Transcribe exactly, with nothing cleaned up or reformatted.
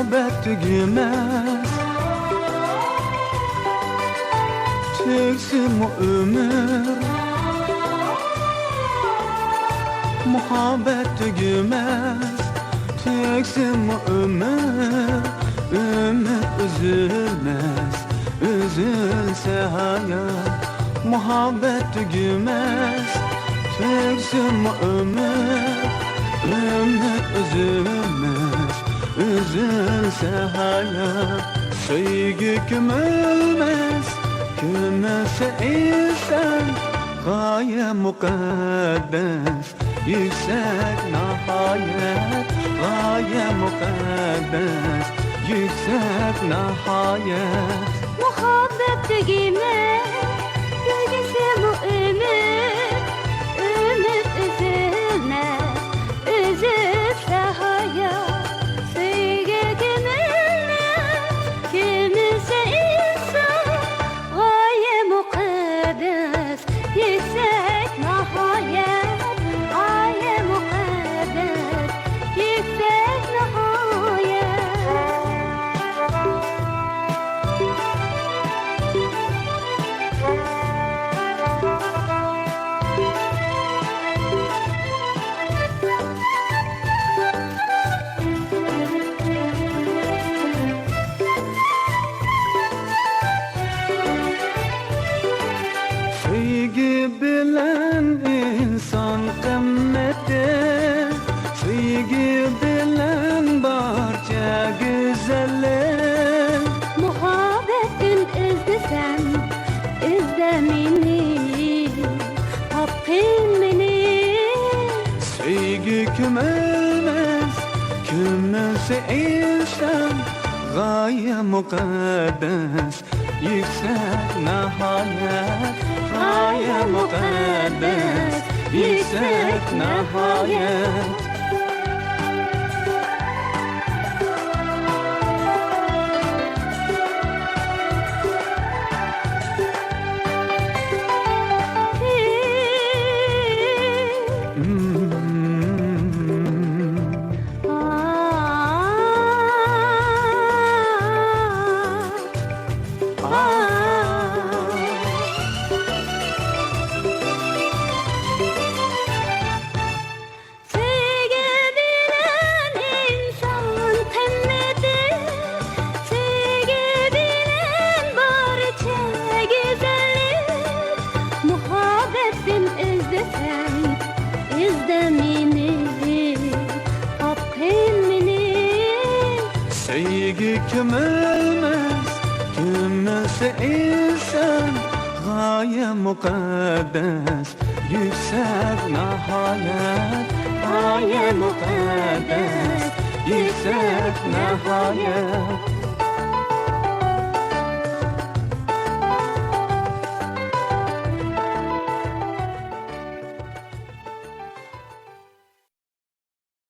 مۇھەببەت تۈگىمەس، تۈگسىمۇ ئۆمۈر. مۇھەببەت تۈگىمەس، تۈگسىمۇ ئۆمۈر. ئۈمىد ئۈزۈلمەس، ئۈزۈلسە ھايات. مۇھەببەت تۈگىمەس، تۈگسىمۇ ئۆمۈر. ئۈمىد ئۈزۈلمەس، ئۈزۈلسە ھايات. سۆيگۈ كۆمۈلمەس، كۆمۈلسە ئىنسان. غايە مۇقەددەس، يۈكسەك ناھايەت. غايە مۇقەددەس، يۈكسەك ناھايەت. مۇھەببەت تۈگىمەس، تۈگىسىمۇ ئۈمىد. ئۈمىد ئۈزۈلمەس، ئۈزۈلسە ھايات. سۆيگۈ كۆمۈلمەس، كۆمۈلسە ئىنسان. غايە مۇقەددەس، يۈكسەك ناھايەت. غايە مۇقەددەس، يۈكسەك ناھايەت. سۆيگۈ بىلەن ئىنسان قىممىتى، سۆيگۈ بىلەن بارچە گۈزەللىك. مۇھەببەتتىن ئىزدىسەم، ئىزدە مېنى، تاپقىن مېنى. سۆيگۈ كۆمۈلمەس، كۆمۈلسە ئىنسان. غايە مۇقەددەس، يۈكسەك ناھايەت. غايە مۇقەددەس، يۈكسەك ناھايەت. سۆيگۈ بىلەن ئىنسان قىممىتى، سۆيگۈ بىلەن بارچە گۈزەللىك. مۇھەببەتتىن ئىزدىسەم، ئىزدە مېنى، تاپقىن مېنى. سۆيگۈ كۆمۈلمەس، كۆمۈلسە ئىنسان. غايە مۇقەددەس، يۈكسەك ناھايەت. غايە مۇقەددەس، يۈكسەك ناھايەت.